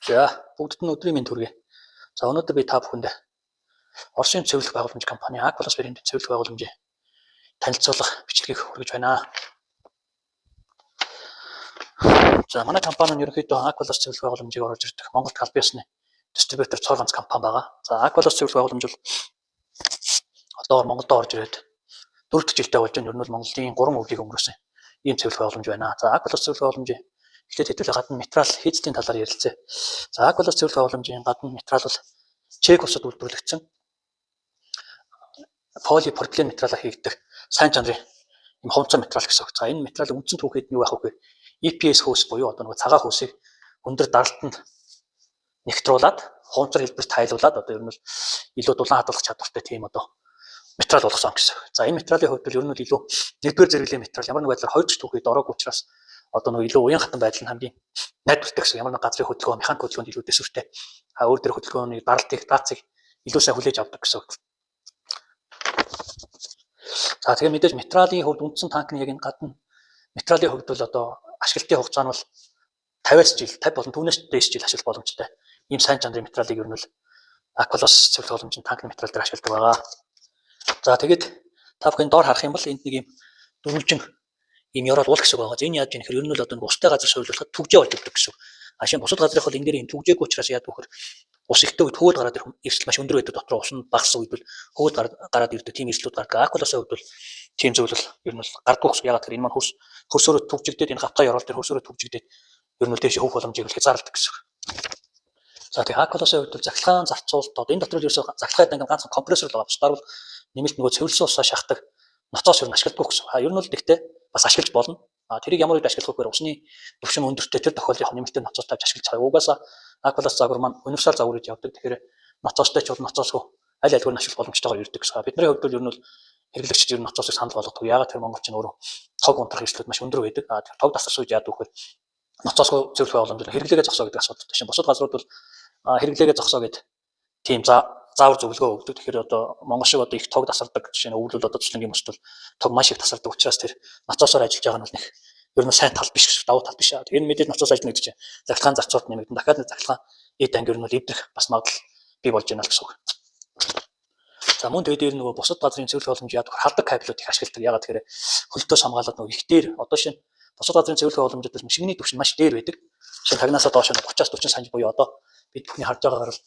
За, бүгдэд нь өдрийн мэнд хүргэе. За, өнөөдөр би та бүхэнд Оросын цэвэрлэх байгууламж компани Aqualos брендийн цэвэрлэх байгууламжийг танилцуулах бичлэгийг хүргэж байна. За, манай компани нь ерөнхийдөө Aqualos цэвэрлэх байгууламжийг оруулж ирдэг Монголд аль биесны дистрибьютор цор ганц компани байгаа. За, Aqualos цэвэрлэх байгууламж бол одоогор Монголд орж ирээд 4 дахь жилдээ болж байна. Ер нь бол Монголын 3 өвлийг өнгөрөөсөн ийм цэвэрлэх байгууламж байна. За, Aqualos цэвэрлэх байгууламжийн эхлээд хэдүүлээ гадна материал хийцлийн талаар ярилцъя. За, Aqualos цэвэрлэх байгууламжийн гадна материал бол Чех улсад үйлдвэрлэгдсэн полипропилен материалаар хийгддэг сайн чанарын юм хувцас материал гэсэн үг. За, энэ материал үндсэн түүхэд нь юу байх вэ гэхээр EPS хөөс буюу одоо нөгөө цагаан хөөсийг өндөр даралтанд нэгтруулад хувцар хэлбэрт тайлуулад одоо ер нь илүү дулаан хадгалах чадвартай тийм одоо материал болгосон гэсэн. За, энэ материалын хувьд бол ер нь илүү нэгдүгээр зэрэглэлийн материал, ямар нэг байдлаар хоёр дахь түүхэд ороог учраас одоо нөгөө илүү уян хатан байдал нь хамгийн найдвартай гэсэн. Ямар нэг газрын хөдөлгөөн, механик хөдөлгөөнд илүү төсвөртэй. А өөр дөр хөдөлгөөний даралтыг, даацыг илүү сайн хүлээж авдаг гэсэн үг. За, тэгэхээр мэдээж материалын хувьд үндсэн танкны яг энэ гадна материалын хувьд бол одоо ашиглалтын хугацаа нь бол 50-аас жил, 50 болон түүнээс дээш жил ашиглах боломжтой. Ийм сайн чанарын материалыг ер нь бол Aqualos цэвэрлэх боломжийн танкны материал дээр ашигладаг байгаа. За, тэгээд та бүхэн доор харах юм бол энд нэг юм дөрвөлжин ийм ёроол уул гэсэн байгаа. Энэ яаж юм гэхээр ер нь бол одоо нэг устай газар суйлуулахад түгжээ болж өгдөг гэсэн. А шинэ бусад газрын бол энэ дээр ийм түгжээгүй учраас яадаг вөхөр ус ихтэй үед хөвөд гараад ирэх эрсдэл маш өндөр байдаг. Дотор ус нь багассан үед бол хөвөд гараад ирдэг тийм эрсдлүүд гардаг. Aqualos-ын хувьд бол тийм зүйл бол ер нь бол гардаггүй гэсэн. Яагаад гэхээр энэ маань хөрсөөрөө түгжигдээд, энэ гавтгай ёроол дээр хөрсөөрөө түгжигдээд ер нь бол дээш хөвөх боломжийг хязгаарладаг гэсэн. За, тэгээ Aqualos-ын хувьд бол захилгаан зарцуулалт, одоо энэ дотор л ерөөсөө захилгаан данг ганцхан компрессор л байгаа. Бусдаар бол нэмэлт нөгөө цэвэрлсэн усаа шахдаг ноцоос ер нь ашигладаггүй гэсэн. А ер нь бол тэгтээ бас ашиглаж болно. А тэрийг ямар үед ашиглах вэ гэхээр усны түвшин өндөртэй тэр тохиолдолд яг нэмэлтээр ноцоос тавьж ашиглаж байгаа. Угаасаа Aqualos загвар маань универсал загвар гэж явдаг. Тэгэхээр ноцоостой ч бол ноцоосгүй аль альгаар нь ашиглах боломжтойгоор ирдэг гэсэн. Бидний хувьд бол ер нь бол хэрэглэгчид ер нь ноцоосыг санал болгодог. Яагаад тэр монголч нь өөрөө тог унтрах эрсдлүүд маш өндөр байдаг. А тэр тог тасарсан үед яадаг вэ гэхээр ноцоосгүй цэвэрлэх байгууламж хэрэглээгээ зогсоо гэдэг асуудал. Шинэ бусад газрууд бол хэрэглээгээ зогсоо гэдэг тийм заавар зөвлөгөө өгдөг. Тэгэхээр одоо Монгол шиг одоо их тог тасардаг, жишээ нь өвлөл одоо туслангийн мөсд бол тог маш их тасардаг учраас тэр ноцоосоор ажиллаж байгаа нь бол нэг ер нь сайн тал биш гэсэн, давуу тал биш. Тэр мэдээж ноцоос ажиллана гэдэг чинь захилгаан зарцуулалт нэмэгдэн, дахиад нэг захилгаан эд анги ер нь бол эвдрэх бас магадлал бий болж байна л гэсэн үг. За, мөн тэгээд дээр нөгөө бусад газрын цэвэрлэх боломж яадаг халдаг кабелууд их ашигладаг. Яагаад тэгэхээр хөлтөөс хамгаалаад нөгөө их дээр одоо шинэ бусад газрын цэвэрлэх боломжууд бол шингэний түвшин маш дээр байдаг. Шинэ тагнаасаа доош 30-аас 40 санж буюу одоо бид бүхний харж байгаагаар л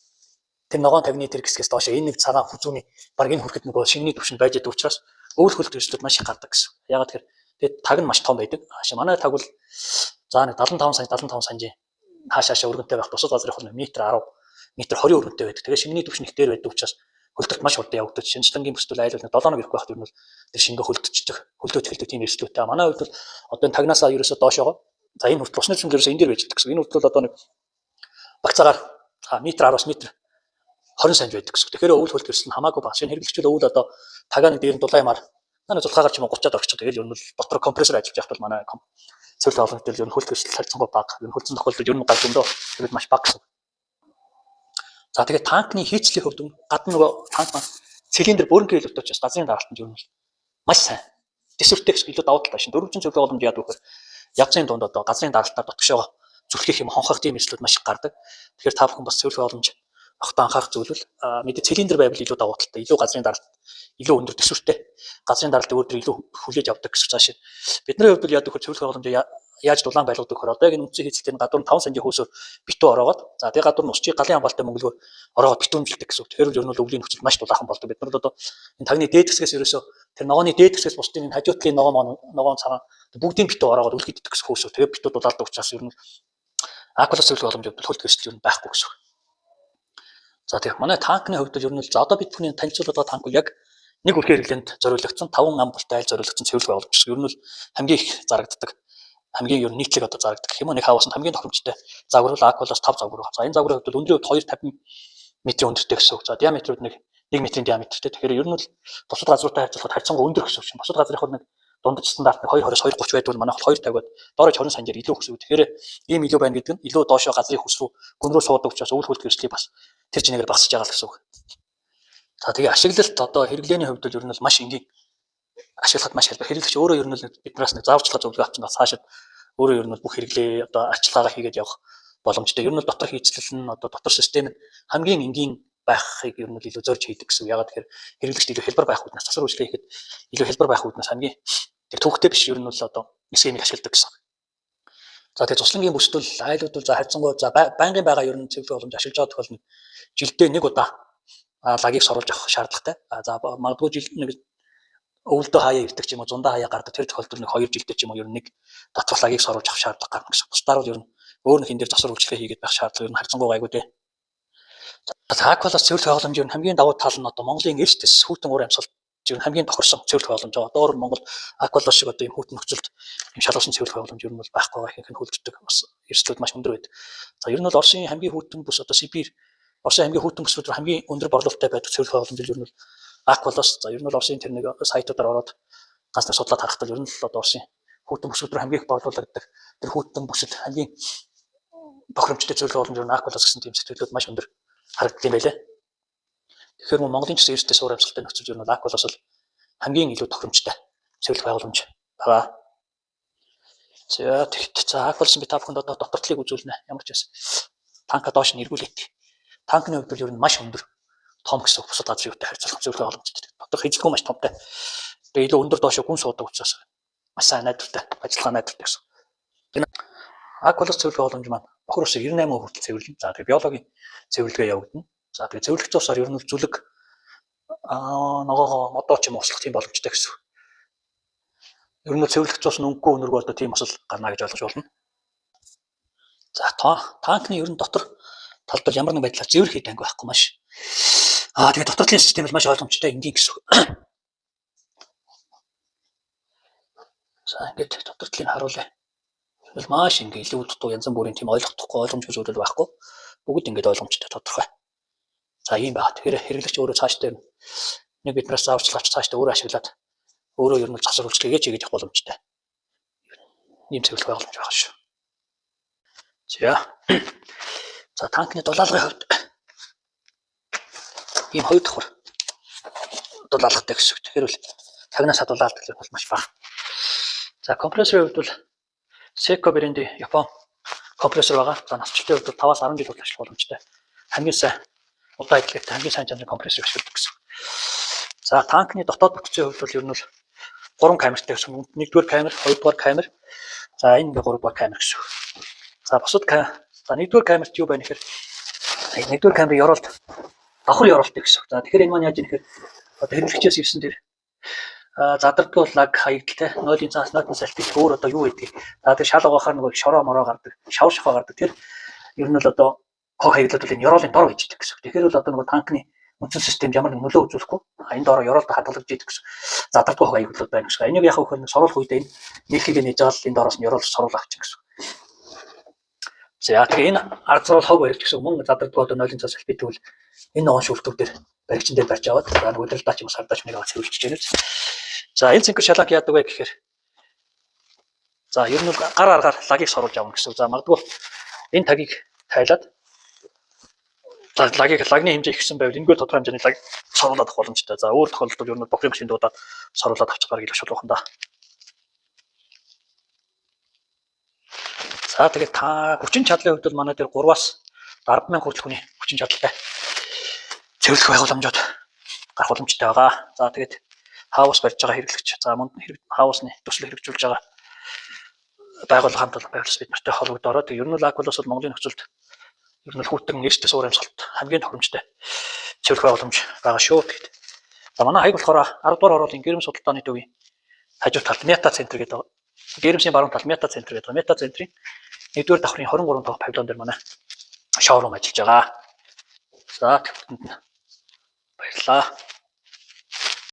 тэр ногоон тагны тэр хэсгээс доош энэ нэг цагаан хүзүүний баг энэ хүрэхэд нөгөө шингэний түвшинд байж байгаа учраас өвөл хөлт эрсдлүүд маш их гардаг гэсэн. Яагаад тэгэхээр тэгээд таг нь маш том байдаг. Манай таг бол за нэг 75 санж 75 санжийн хаашаашаа өргөнтэй байх. Бусад газрын бол метр 10 метр 20 өргөнтэй байдаг. Тэгээд шингэний түвшин их дээр байдаг учраас хөлдөлт маш хурдан явагдаж, шинжлэнгийн бүсдэл айл бол 7 хоног ирэхгүй байхад ер нь бол тэр шингээ хөлдөждөг, хөлдөөж эхэлдэг тийм эрсдлүүдтэй. Манай хувьд бол одоо энэ тагнаасаа ерөөсөө доошоогоо за энэ хүртэл усны түвшин ерөөсөө энэ дээр байж байгаа гэсэн. Энэ хүртэл одоо нэг багцаагаар метр 10-аас метр 20 санж байдаг гэсэн. Тэгэхээр өвөл хөлт эрсдэл нь хамаагүй бага. Шинэ хэрэглэгчид өвөл одоо тагаа нэг дээр нь дулаан юмар манай зулхаагаар ч юм уу 30-аад орчих. Тэгээд ер нь бол дотор компрессор ажиллаж байхад бол манай цэвэрлэх боломж дээр ер нь хөлт эрсдэл харьцангуй бага. Ер нь хөлцөн тохиолдолд ер нь гарч өндөө тэгээд маш бага гэсэн. За, тэгээд танкны хийцлийн хувьд гадна нөгөө танк маань цилиндр бөөрөнхий хэлбэртэй учраас газрын даралтанд ер нь маш сайн. Төсвөртэй гэсэн, илүү давуу талтай шин. Дөрвөлжин цэвэрлэх боломж яадаг вэхээр явцын дунд одоо газрын даралтаар дотгошоогоо зүрхлэх юм хонхох тийм эрсдлүүд маш их гардаг. Тэгэхээр та бүхэн бас цэвэрлэх боломж огтоо анхаарах зүйл бол мэдээ цилиндр байвал илүү давуу талтай, илүү газрын даралт илүү өндөр төсвөртэй. Газрын даралт өөр дөр илүү хүлээж авдаг гэсэн цааш. Бидний хувьд бол яадаг вэхээр цэвэрлэх боломж яаж дулаан байлгадаг вэхээр одоо яг энэ үндсэн хийцэл дээр гадуур нь 5 санжийн хөөсөөр битүү ороогоод, за тэгээ гадуур нь усчиг галын хамгаалтай мөнгөлгөөр ороогоод битүүмжилдэг гэсэн үг. Тэгэхээр ер нь бол өвлийн нөхцөл маш дулаахан болдог. Бид нар одоо энэ тагны дээд хэсгээс ерөөсөө тэр ногооны дээд хэсгээс бусдын энэ хажуу талын ногоон ногоон цагаан бүгдийн битүү ороогоод үлгэддэг гэсэн хөөсөөр. Тэгээ битүү дулаалдаг учраас ер нь Aqualos цэвэрлэх боломж бол хөлт эрсдэл ер нь байхгүй гэсэн үг. За, тэгээ манай танкны хувьд бол ер нь за одоо бид бүхний танилцуулаад байгаа танк бол яг нэг үрхэн хэрэглээнд зориулагдсан 5 амбалтай айл зориулагдсан цэвэрлэх байгууламж. Ер нь бол хамгийн их зарагддаг, хамгийн ер нь нийтлэг одоо зарагддаг гэх юм уу, нэг хаусанд хамгийн тохиромжтой загвар бол Aqualos 5 загвар байна. За, энэ загварын хувьд бол өндрийн хувьд 2.50 метрийн өндөртэй гэсэн үг. За, диаметрууд нэг 1 метрийн диаметртэй. Тэгэхээр ер нь бол бусад газруудтай харьцуулахад харьцангуй өндөр гэсэн үг шин. Бусад газрын хувьд нэг дундаж стандарт нэг 2.20-оос 2.30 байдаг бол манайх 2.50-ад доорож 20 санжаар илүү гэсэн үг. Тэгэхээр ийм илүү байна гэдэг нь илүү доошоо газрын хөрс рүү гүн рүү суудаг учраас өвөл хөлт эрсдлийг бас тэр чинээгээр багасж байгаа л гэсэн үг. За, тэгээ ашиглалт одоо хэрэглээний хувьд бол ер нь бол маш энгийн, ашиглахад маш хялбар. Хэрэглэгч өөрөө ер нь биднээс нэг зааварчилгаа зөвлөгөө авсан ба цаашид өөрөө ер нь бүх хэрэглээ одоо арчилгаагаа хийгээд явах боломжтой. Ер нь бол доторх хийцлэл нь одоо дотор систем нь хамгийн энгийн байхыг ер нь илүү зорж хийдэг гэсэн. Ягаад гэхээр хэрэглэгчд илүү хэлбэр байх үүднээс засвар үйлчилгээ хийхэд илүү хэлбэр байх үүднээс хамгийн тэр төвхтэй биш ер нь бол одоо схемийг ашигладаг гэсэн. За тэгээ цуслангийн бүсдэл айлууд бол за харьцангуй за байнгын байгаа ер нь цэвэрлэх боломж ашиглаж байгаа тохиолдолд жилдээ нэг удаа лагийг соруулж авах шаардлагатай. За магадгүй жилд нэг өвөлдөө хаяа ирдэг ч юм уу, зундаа хаяа гардаг тэр тохиолдолд нэг 2 жилдээ ч юм уу ер нь нэг доторх лагийг соруулж авах шаардлага гарна гэсэн. Бусдаар бол ер нь өөр нэг энэ дээр засвар үйлчилгээ хийгээд байх шаардлага ер нь харьцангуй гайгүй дээ. За Аквалас цэвэрлэх байгууламж ер нь хамгийн давуу тал нь одоо Монголын эрт тэс хүйтэн уур амьсгал ер нь хамгийн тохирсон цэвэрлэх байгууламж байгаа. Одоогор Монгол Аквалас шиг одоо ийм хүйтэн нөхцөлд ийм шалгуулсан цэвэрлэх байгууламж ер нь бол байхгүй байгаа ихэнх нь хөлддөг. Бас эрсдлүүд маш өндөр байдаг. За ер нь бол Оросын хамгийн хүйтэн бүс одоо Сибирь Оросын хамгийн хүйтэн бүсүүд рүү хамгийн өндөр борлуулалттай байдаг цэвэрлэх байгууламж ер нь бол Аквалас. За ер нь бол Оросын тэр нэг сайтуудаар ороод ганц нэг судлаад харахад ер нь л одоо Оросын хүйтэн бүсүүд рүү хамгийн их борлуулагддаг. Тэр хүйтэн бүсэд хамгийн тохиромжтой цэвэрлэх байгууламж ер нь Аквалас гэсэн тийм сэтгэлүүд маш өндөр харагддаг юм байлээ. Тэгэхээр мөн Монголын ч гэсэн эрсдэл суур амьсгалтай нөхцөл ер нь Аквалас бол хамгийн илүү тохиромжтой цэвэрлэх байгууламж байгаа. За тэгт за Аквалас би та бүхэнд одоо дотор талыг үзүүлнэ. Ямар ч байсан танка доош нь эргүүлээд. Танкны хувьд бол ер нь маш өндөр том гэсэн бусад газрын юутай харьцуулах цэвэрлэх байгууламжтай. Доторх хязгааргүй маш томтой. Тэгээ илүү өндөр доош гүн суудаг учраас маш сайн найдвартай, ажиллагаа найдвартай гэсэн. Энэ Аквалас цэвэрлэх байгууламж маань бохор усыг 98% хүртэл цэвэрлэнэ. За тэгээ биологийн цэвэрлэгээ явагдана. За тэгээ цэвэрлэх усаар ер нь зүлэг ногоогоо модоо ч юм услах тийм боломжтой гэсэн. Ер нь цэвэрлэх цус нь өнгөгүй өнөргөө одоо тийм осол гарна гэж ойлгож байна. За танкны ер нь дотор талд бол ямар нэг байдлаар зэвэр хийх анги байхгүй маш. Тэгээ дотор талын систем бол маш ойлгомжтой энгийн гэсэн. За ингээд дотор талыг харуулъя. Бол маш ингээ илүү дутуу янз бүрийн тийм ойлгохгүй ойлгомжгүй зүйлүүд байхгүй. Бүгд ингээд ойлгомжтой тодорхой. За ийм байна. Тэгэхээр хэрэглэгч өөрөө цаашдаа нэг биднээс зааварчилгаа авч цаашдаа өөрөө ашиглаад өөрөө ер нь засвар үйлчилгээгээ хийгээд явах боломжтой. Ийм цэвэрлэх байгууламж байгаа шүү. За. За танкны дулаалгын хувьд ийм хоёр давхар дулаалгатай гэсэн үг. Тэгэхээр бол тагнаас дулаалдаг бол маш бага. За компрессорын хувьд бол Seiko брендийн Япон компрессор байгаа. За насжилтын хувьд 5-аас 10 жил хүртэл ашиглах боломжтой. Хамгийн сайн удаан хэдэлгээтэй хамгийн сайн чанарын компрессор ашигладаг гэсэн. За танкны дотоод бүтцийн хувьд бол ер нь бол 3 камертай гэсэн. 1-р камер, 2-р камер. За энэ ингээ 3-р камер гэсэн. За бусад за 1-р камерт юу байна гэхээр 1-р камерын ёроолд давхар ёроолтой гэсэн. За тэгэхээр энэ маань яаж юм гэхээр одоо хэрэглэгчээс ирсэн тэр задардгүй лаг хаягдaltaй нойлын цаас нойтон салфит өөр одоо юу гэдгийг за тэр шал угаахаар нөгөө шороо мороо гардаг, шавар шахаа гардаг. Тэр ер нь бол одоо хог хаягдлууд бол энэ ёроолын дор байж идэг гэсэн. Тэгэхээр бол одоо нөгөө танкны үндсэн системд ямар нэг нөлөө үзүүлэхгүй энэ доороо ёроолд хадгалагдж идэг гэсэн. Задардгүй хог хаягдлууд байна гэсэн. Энийг яг хөхөр соруулах үедээ энэ нээлхийг нээж байгаа л энэ доороос нь ёроол соруулах чинь гэсэн. За тэгээ энэ ард зурвал хог баригч гэсэн мөн задардгүй одоо нойлын цаас салфит бол энэ ногоон шүлтүүд дээр баригчин дээр барьж аваад за нэг удирдаач юм сардаач нэг аваад цэвэрлэж байна. За энэ цэнхэр шалаак яадаг вэ гэхээр за ер нь гар аргаар лагийг соруулж авна гэсэн. За магадгүй энэ тагийг тайлаад за лагийг лагны хэмжээ ихсэн байвал энэгээр тодорхой хэмжээний лаг соруулаад авах боломжтой. За өөр тохиолдолд ер нь бохрын машин дуудаад соруулаад авчих бараг илүү шулуухан да. За тэгээд та хүчин чадлын хувьд бол манай дээр 3-аас 10,000 хүртэл хүний хүчин чадалтай цэвэрлэх байгууламжууд гарах боломжтой байгаа. За тэгээд хаус барьж байгаа хэрэглэгч, за мөн хаусны төсөл хэрэгжүүлж байгаа байгууллага хамт олон байгууллагаас бид нартай холбогдороо. Тэгээд ер нь л Аквалас бол Монголын нөхцөлд ер нь хүйтэн эрсдэл суур амьсгалт хамгийн тохиромжтой цэвэрлэх байгууламж байгаа шүү. Тэгээд за манай хаяг болохоор 10 дугаар хорооллын гэрэмс худалдааны төвийн хажуу талд Мета центр гэдэг байгаа. Гэрэмсийн баруун талд Мета центр гэдэг. Мета центрийн 1-р давхрын 23 дахь павильон дээр манай шоурум ажиллаж байгаа. За тэгвэл баярлалаа.